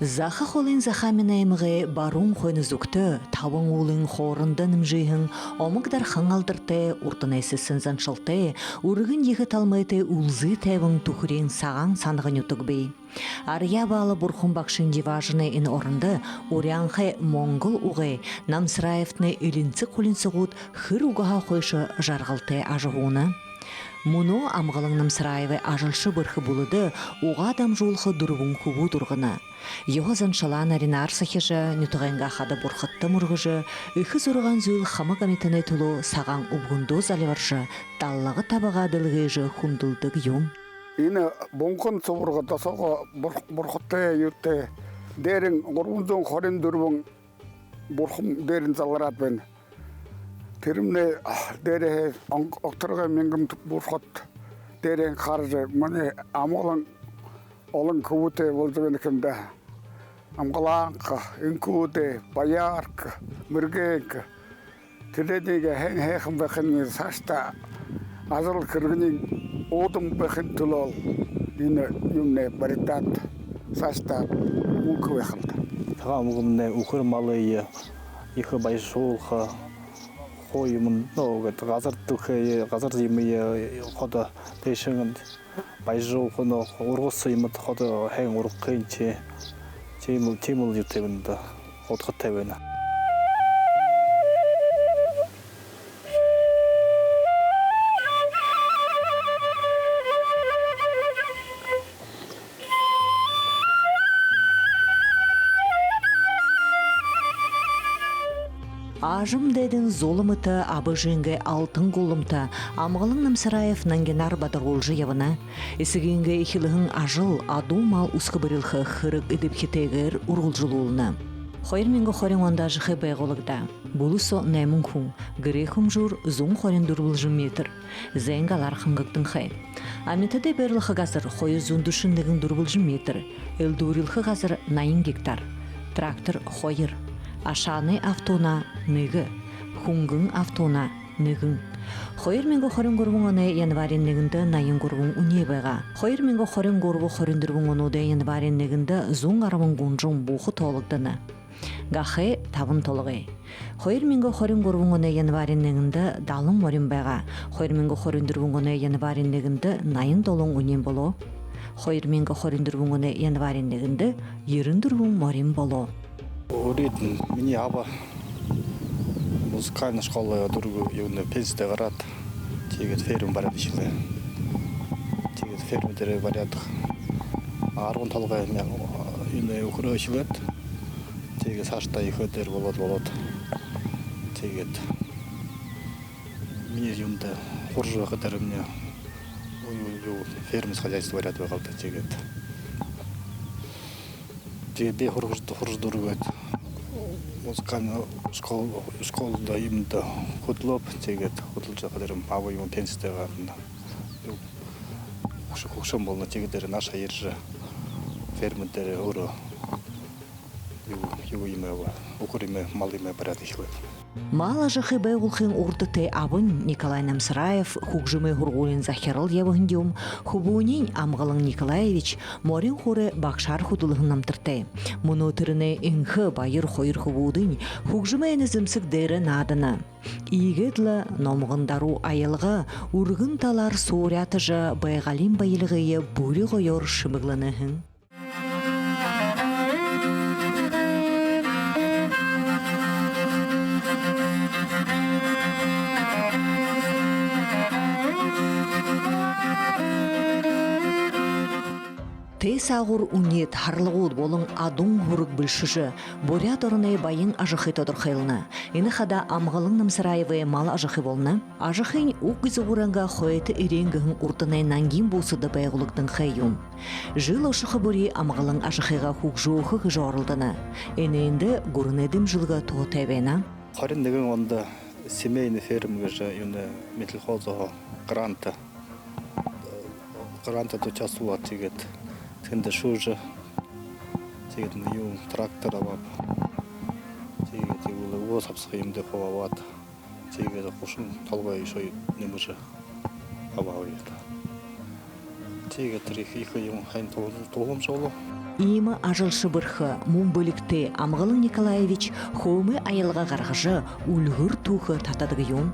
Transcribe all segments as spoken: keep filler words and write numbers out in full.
Заха холын Захааминай аймагай баруун хойно зүгтэ, табан уулын хоорондо нэмжыһэн омог дархан алдартай, урданай сэсэн заншалтай, үргэн ехэ талмайтай үлзы тайбан түхэреэн сагаан санага нютаг бии. Арьяа Баала бурхан багшын диваажанай энэ орондо уряанхай монгол угай Намсараевтанай элинсэг хулинсагууд хэр угһаа хойшо жаргалтай ажаһууна. Мүнөө Амгалан Намсараевай ажалша бэрхэ бүлэдэ угаа дамжуулха дүрбэн хүбүүд ургана. Ёһо заншалаа наринаар сахижа, нютагайнгаа хада бурхадта мүргэжэ, эхэ зургаан зүйл хамаг амитанай түлөө сагаан үбгэндөө зальбаржа, даллага табагаа дэлгээжэ хүндэлдэг юм. Энэ Бунхан субарга досоогоо бур-, бурхадтай юутэй, дээрэнь гурбан зуун хорин дүрбэн бурхан дээрэнь залраад байна. Тэрэмнай дээрэһээ он-, огторгой мянган бурхад дээрэнь хаража, манай Амгалан олон хүбүүтэй болжо байна юм даа. Амгаланка, Энхүүдэй, Баярка, Мэргэнка. Тэдээниие һайн һайхан байхань, саашадаа ажал хэрэгынь уудан байхын түлөө энэ юумэнээ бариад, саашадаа мүнхэ байха юм даа. Сагаан үбгэмнай үхэр малые ехэ баяжуулха, хуу юумэн, ну, гээд газар түхэй, газар юумые ходо дээшэнь баяжуулха, ну, ургаса юумэд ходо һайн ургахынь, тиимэл, тиимэл юутэй байна даа, удхатай байна. Ажам дайдын зула мэтэ аба эжынгээ алтан гуламта Амгалан Намсараев нангинаар бадаруулжа ябана. Эсэгынгээ эхилһэн ажал адуу мал үсхэбэрилхэ хэрэг эдэбхитэйгээр үргэлжэлүүлнэ. Хоёр мянга хорин ондо ажахы байгуулагдаа. Бүлэ соо найман хүн, гэрэй хэмжүүр зуун хорин дүрбэлжэн метр. Зайн галаар хангагданхай. Амитадай байрлаха газар хоёр зуун дүшэн нэгэн дүрбэлжэн метр. Элдүүрилхэ газар наян гектар. Трактор хоёр. Ашаанай автоунаа нэгэ. Хүнгэн автоунаа нэгэн. Хоёр мянга хорин гурбан оной январиин нэгэндэ наян гурбан үнеэ байгаа. Хоёр мянга хорин гурба, хорин дүрбэн онуудай январиин нэгэндэ зуун арбан гунжан буухад тоологдоно. Гахай табан толгой. Хоёр мянга хорин гурбан оной январиин нэгэндэ далан морин байгаа. Хоёр мянга хорин дүрбэн оной январиин нэгэндэ наян долоон үнеэн болоо. Хоёр мянга хорин дүрбэн оной январиин нэгэндэ ерэн дүрбэн морин болоо. Урид минии аба музыкальна школа дүүргээ, юунэй, пенсидэ гараад, тиигээд фермэ бариад эхилээ. Тиигээд фермэ дээрээ бариад, арбан толгой мяа-, юунэй, үхэрөө эхилээд, тиигээд саашадаа ехэ дээрэ болоод, болоод. Тиигээд минии юундэ һуража байхадаа, минии юу, юу, юу, фермерское хозяйство бариад байгаа л даа, тиигээд. Тиигээд би һуража, һуража дүүргээд, музыкальна школ-, школада юумэндэ хүдэлөөб, тиигээд хүдэлжэ байхадаа, аба юумэн пенсидэ гарана. Хүгш-, хүгшэн болоно, тиигээд дээрэ наашаа ерэжэ, фермэ дээрээ өөрөө юу, юу юумэ, үхэр юумэ, мал юумэ бариад эхилээ. Мал ажахы байгуулхын урда тээ абань Николай Намсараев хүгжэмэй һургуулиин захирал ябаһан юм. Хүбүүниинь Амгалан Николаевич морин хуурай багшаар хүдэлһэн намтартай. Мүнөө тэрэнэй энхэ, баяр хоёр хүбүүдынь хүгжэмэй энэ зэмсэг дээрэ наадана. Иигээд лэ номгон даруу аялга үргэн талаар суурятажа, байгаалиин баялигые бүри гоёор шэмэглэнэ һэн. Тээ саагуур үнеэд, һарлагууд болон адуун һүрэг бэлшэжэ, Буряад ороной баян ажахы тодорхойлно. Энэ хадаа Амгалан Намсараевай мал ажахы болоно. Ажахынь уг изагуурайнгаа хойто эреэн гэһэн урданай нангин буусада байгуулагданхай юм. Жэл ошохо бүри Амгалан ажахыгаа хүгжөөхэ гэжэ оролдоно. Энээндэ гүрэнэй дэмжэлгэ туһатай байна. Хорин нэгэн ондо семейный ферма гэжэ юунэй, Минсельхозһоо грант, грантда участвовал, тиигээд тэндэ шүүжэ, тиигээд юун, трактор абааб, тиигээд иигээд лэ үгөө сабсаха юумэндэ хуу абаад, тиигээд гушан толгой үшөө нэмэжэ абааб. Тиигээд тэрэ ехэ, ехэ юумэн, һайн туһал-, туһаламжа болоо. Иимэ ажалша бэрхэ, мүн бэлигтэй Амгалан Николаевич хөөмэй аялга гаргажа, үльгэр түүхэ татадаг юм.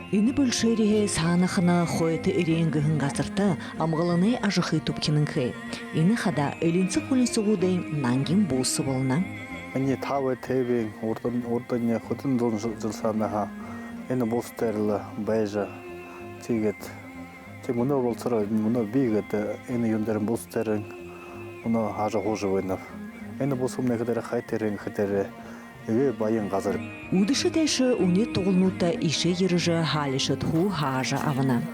Энэ бэлшээриһээ саанахана Хойто Эреэн гэһэн газарта Амгаланай ажахы түбхинэнхэй. Энэ хадаа элинсэг хулинсагуудайнь нангин бууса болоно. Энээнэй таб тэбэн урдань, урдань хэдэн зуун жэл, жэл саанахаа энэ бууса дээрэ лэ байжа, тиигээд, тии, мүнөө болотор, мүнөө би гээд энэ юун дээрэ, бууса дээрэнь мүнөө ажаһуужа байнаб. Энэ бууса мүнөө хадаа Хойто Эреэн хадаа эгээ баян газар. Үдэшэ тээшэ үнеэд тугалнуудта иишээ ерэжэ, һаалишад һү һаажа абана.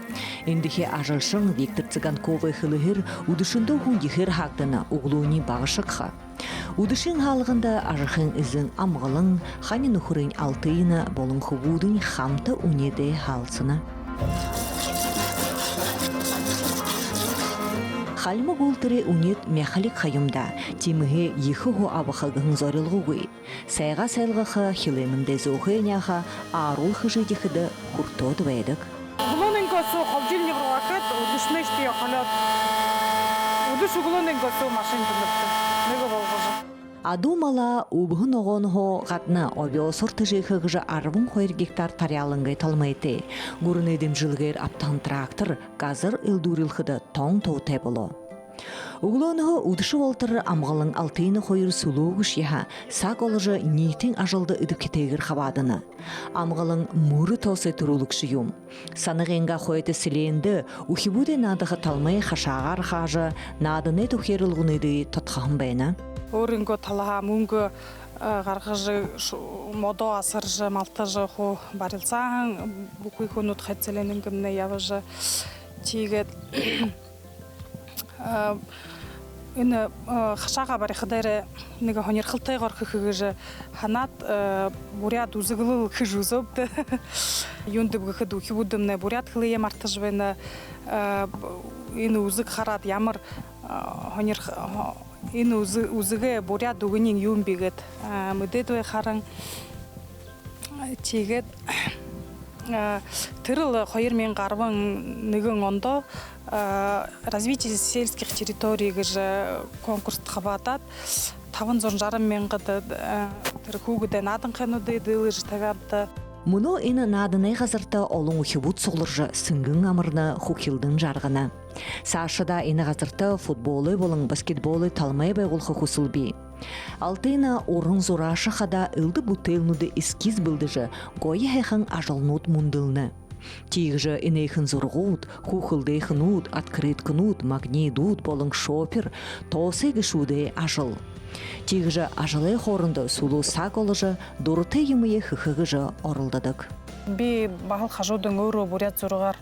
Эндэхи ажалшан Виктор Цыганковай хэлэһээр, үдэшэндөө хүн ехээр һаагдана, үглөөниинь багашаг ха. Үдэшын хаалганда ажахын эзэн Амгалан, хани нүхэрынь Алтына болон хүбүүдынь хамта үнеэдээ һаалсана. Хальмаг үүлтэрэй үнеэд мяхалиг ха юм даа, тиимэһээ ехэ һү абаха гэһэн зорилгогүй. Сайгаа сайлгаха, хилээмэндээ зөөхэй няаха, ааруул хэжэ эдихэдэ хүртөөд байдаг. Үглөөнэйнгөө соо холодильник руу орхёод, үдэшэнэйшье тиигээд холёод. Үдэшэ үглөөнэйнгөө соо машинада нүгөө нэгэ болгожо. Адуу малаа үбһэ ногоонһоо гадна овёсоор тэжээхэ гэжэ арбан хоёр гектар таряалангай талмайтай. Гүрэнэй дэмжэлгээр абтаһан трактор газар элдүүрилхэдэ тон туутай болоо. Үглөөнһөө үдэшэ болотор Амгалан Алтына хоёр сүлөөгүйшье һаа, саг оложо, ниитын ажалда эдэбхитэйгээр хабаадана. Амгалан мүрэ тоосой түрүүлэгшэ юм. Санагынгаа Хойто селендэ үхибүүдэй наадаха талмай хашаагаар хаажа, нааданай түхеэрэлгэнүүдые тодхоһон байна. Өөрынгөө талаһаа мүнгэ, э, гаргажа, ш-, модо асаржа, малтажа хуу барилсаһан, бүхы хүнүүд Хойто селенэйнгэмнай ябажа. Тиигээд Э, энэ, э, хашаагаа бариха дээрээ нэгэ һонирхолтойгоор хэхэ гэжэ һанаад, э, буряад үзэглэл хэжэ үзөөбди. Юундэб гэхэдэ, үхибүүдэмнай буряад хэлэеэ мартажа байна. Э, энэ үзэг хараад, ямар, э, һонирх-, һо-, энэ үзэ-, үзэгэй буряад үгэнь юун бэ гээд, э, мэдээд байхаарнь. Тиигээд, э, тэрэл хоёр мянга арбан нэгэн ондо, э, «Развитие сельских территорий» гэжэ конкурсдо хабаадаад, табан зуун жаран мянгада, э, тэрэ хүүгэдэй нааданхайнуудые диилэжэ табяабди. Мүнөө энэ нааданай газарта олон үхибүүд сугларжа, сэнгэн амарна, хүхилдэн жаргана. Саашадаа энэ газарта футболой болон баскетболой талмай байгуулха хүсэл бии. Алтына уран зурааша хадаа элдэб бүтээлнүүдэй эскиз бэлдэжэ, гоё һайхан ажалнууд мүндэлнэ. Тиигэжэ энээхэн зурагууд, хүүхэлдэйхэнүүд, открыткэнүүд, магнидууд болон шоппер — тоосой гэшүүдэй ажал. Тиигэжэ ажалай хоорондо сүлөө саг оложо, дуратай юумэеэ хэхэ гэжэ оролдодог. Би баһал хажуудань өөрөө буряад зурагаар,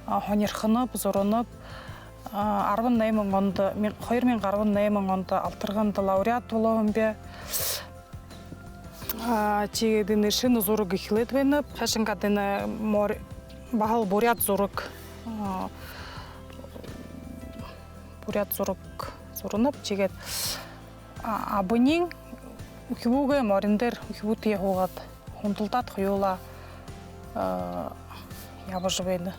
а, һонирхоноб, зуранаб. А, арбан найман ондо, мя-, хоёр мянга арбан найман ондо «Алтарганада» лауреат болоһон би. А, тиигээд энэ шэнэ зураг эхилээд байнаб. Хайшан гээд энэ мор-, баһал буряад зураг. А, буряад зураг зуранаб. Тиигээд, а, абань үхибүүгээ морин дээрэ, үхибүүтэеэ һуулгаад, хүндэлдээд хоюулаа, а, ябажа байна.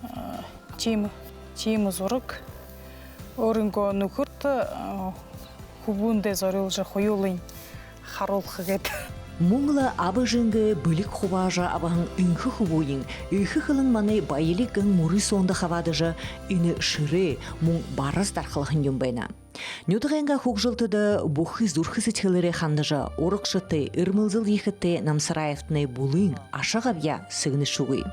А, тиимэ, тиимэ зураг. Өөрынгөө нүхэртэ, а, хүбүүндээ зорюулжа хоюулынь харуулха гээд. Мүн лэ аба эжынгээ бэлиг хубаажа абаһан энхэ хүбүүень «Эхэ хэлэн — манай баялиг» гэһэн мүрысөөндэ хабаадажа, энэ шэрээ мүн барас дархалһан юм байна. Нютагайнгаа хүгжэлтэдэ бүхы зүрхэ сэдьхэлээрээ хандажа, урагшатай, эрмэлзэл ехэтэй Намсараевтанай бүлын аша габьяа сэгнэшэгүй.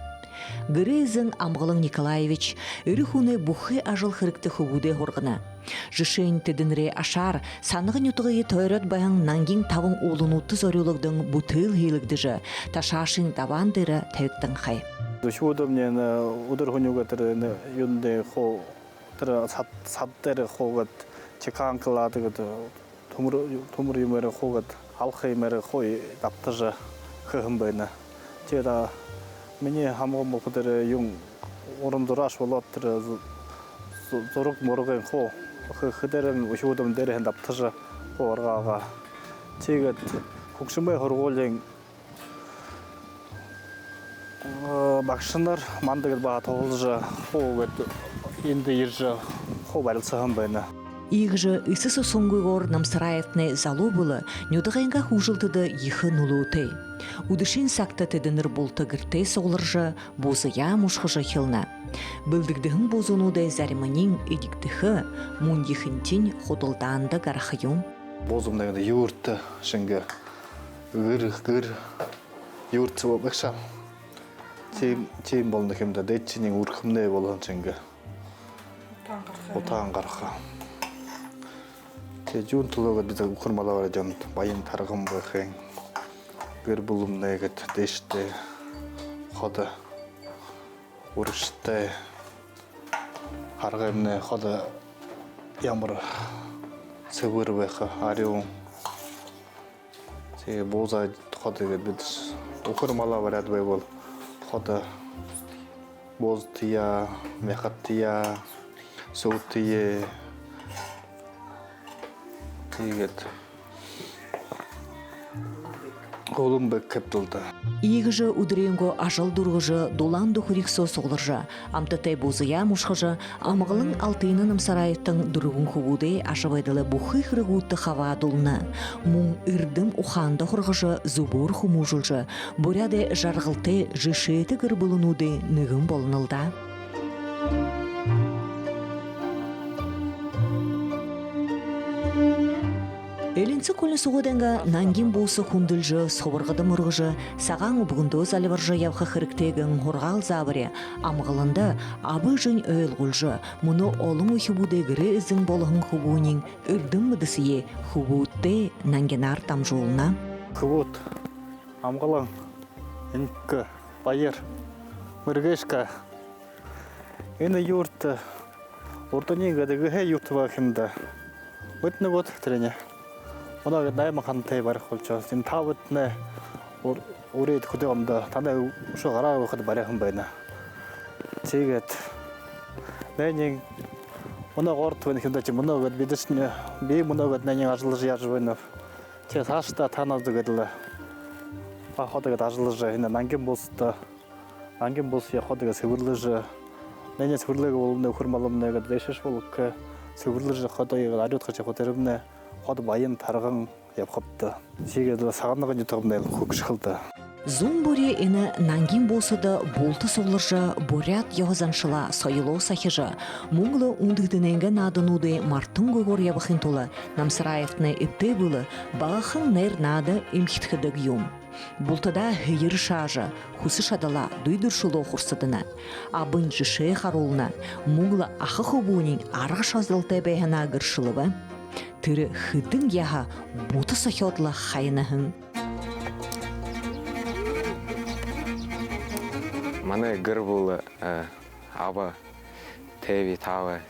Гэрэй эзэн Амгалан Николаевич эрэ хүнэй бүхы ажал хэрэгтэ хүбүүдээ һургана. Жэшээнь, тэдэнэрэй ашаар Санага нютагые тойроод байһан нангин табан уулануудта зорюулагдаһан бүтээл һиилэгдэжэ, ташаашын дабаан дээрэ табигданхай. Үхибүүдэмни энэ үдэр һүнигүй тэрэ энэ юундэ хуу, тэрэ сад, сад дээрэ хуу гээд, чеканка лад гээд, түмэр, түмэр юумээрээ хуу гээд, алха юумээрээ хуу дабтажа хэһэн байна. Тиигээд, а, минии һамган болохо тэрэ юун, уран зурааша болоод, тэрэ зу-, зу-, зураг мурагынь хуу хэ-, хэдэрэн үхибүүдэмни дээрэһээнь дабтажа, Ургаагаа. Тиигээд хүгжэмэй һургуулиин, э, багшанар манда гээд баһа туһалжа, хуу гээд эндэ ерэжэ, хуу барилсаһан байна. Иигэжэ эсэсэ сусангүйгөөр Намсараевтанай залуу бүлэ нютагайнгаа хүгжэлтэдэ ехэ нүлөөтэй. Үдэшын сагта тэдэнэр булта гэртээ сугларжа, буузаяа мушхажа эхилнэ. Бэлдэгдэһэн буузануудай зариманиинь эдигдэхэ, мүн ехэнхинь худалдаанда гараха юм. Буузамнай юуртэ шэнги, гэр, гэр юуртэ соо байгша. Тиимэ, тиимэ болоно юм даа, дээдэнь үрхэмнай болоһон шэнги. Утаан гараха. Утаан гараха. Тиигээд юун түлөө гээд бидэ үхэр малаа бариад ябанабди, баян тарган байхын. Гэр бүлэмнай гээд дээшээ ходо, урагшатай. Харгымнай ходо ямар сэбэр байха, арюун. Тиигээд бууза ходо гээд бидэ үхэр малаа бариад байбал, ходо буузатаяа, мяхатаяа, сүбтэеэ. Тиигээд улам бэеэ хэбтэлдэ. Иигэжэ үдэрынгөө ажал дүүргэжэ, дулаан дүхэриг соо сугларжа, амтатай буузаяа мушхажа, амгалан алтайна Намсараевтан дүрбэн хүбүүдэй ажабайдалай бүхы хэрэгүүдтэ хабаадуулна. Мүн эрдэм ухаанда һургажа, зүбөөр хүмүүжүүлжэ, Буряадай жаргалтай, жэшээтэ гэр бүлэнүүдэй нэгэн болоно лэ даа. Элинсэг хулинсагуудайнгаа нангин бууса хүндэлжэ, субаргада мүргэжэ, сагаан үбгэндөө зальбаржа ябаха хэрэгтэй гэһэн һургаал заабари амгаланда аба эжынь ойлгуулжа, мүнөө олон үхибүүдэй гэрэй эзэн болоһон хүбүүниинь эрдэм мэдэсые хүбүүдтээ нангинаар дамжуулна. Хүбүүд, амгалан, энхэ, баяр, мэргэшье. Энэ юрта урданай гээд гэһээ юрта байха юм даа. Мүнөө гээд тэрэниие мүнөө гээд найман хантай бариха болошоо. Энэ та бүтэндэ үр-, үрэ хэды ондо танай үшөө гараа байхада бариһан байна. Тиигээд нээниинь мүнөө город байна юм даа, тиимэ, мүнөө гээд бидэшни, би мүнөө гээд нээниинь ажаллажа ябажа байнаб. Тиигээд саашадаа танай зүүн гээд лэ баһа ходо гээд ажаллажа, энэ нангин буусада, нангин буусаяа ходо гээд сэбэрлэжэ, нээниинь сэбэрлээгүй болоно, үхэр малымнай гээд, дээшээшье болбол сэбэрлэжэ, ходо гээд арюудхажа ябахада, тэрэмнай ходо баян тарган ябахабди. Тиигээд лэ сагаан нютагаймнай хүгжэхэ лэ даа. Зүүн бүри энэ нангин буусада булта сугларжа, буряад ёһо заншалаа, соёлоо сахижа, мүн лэ үндэһэтэнэйнгээ наадануудые мартангүйгөөр ябахын тула Намсараевтанай эбтэй бүлэ багахан найр наада эмхидхэдэг юм. Бултадаа һээр шаажа, хүсэ шадалаа, дүй дүршэлөө хурсадана. Абань жэшээ харуулна, мүн лэ аха хүбүүниинь арга шадалтай байһанаа гэршэлбэ. Тэрэ хэдэн яһа бута сохёод лэ хаяна һэн. Манай гэр бүлэ, э, аба, тээбии, таабай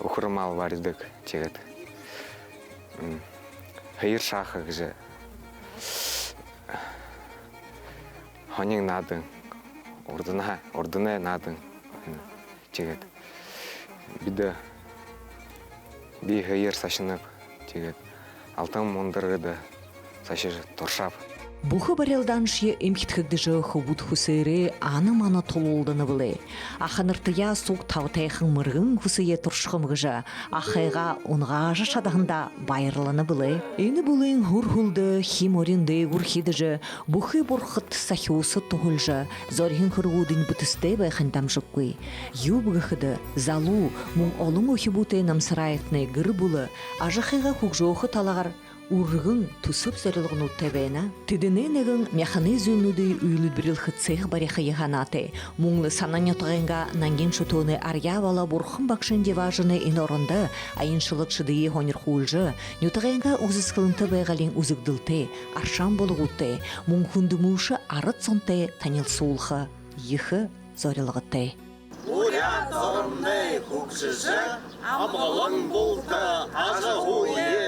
үхэр мал баридаг, тиигээд, м, һээр шааха гэжэ һонин наадан, урданай, урданай наадан. Тиигээд бидэ, би һээр сахинаб, тиигээд алтан мундаргада сахижа туршааб. Бүхы барилдааншье эмхидхэгдэжэ, хүбүүд хүсөөрөө ана мана тулалдана бэлэй. Аханартаяа суг табатайхан мэргэн хүсэеэ туршахам гэжэ, ахайгаа унагаажа шадаһандаа баярлана бэлэй. Энэ бүлын һүр һүлдэ хии морин дээгүүр хиидэжэ, бүхы бурхад сахюусад туһалжа, зориһон хэрэгүүдынь бүтэсэтэй байхань дамжаггүй. Юуб гэхэдэ, залуу, мүн олон үхибүүтэй Намсараевтанай гэр бүлэ ажахыгаа хүгжөөхэ талаар үргэн түсэб зорилгонуудтай байна. Тэдэнэй нэгэн мяханай зүйлнүүдые үйлэдбэрилхэ цех бариха һанаатай. Мүн лэ Санан нютагайнгаа нангин шүтөөнэй Арьяа-Бала бурхан багшын диваажанай энэ орондо аяншалагшадые һонирхуулжа, нютагайнгаа үзэсхэлэнтэ байгаалиин үзэгдэлтэй, аршаан булагуудтай, мүн хүндэмэлшэ арад зонтой танилсуулха ехэ зорилготой. Буряад оронмнай хүгжэжэ, амгалан булта ажаһууе.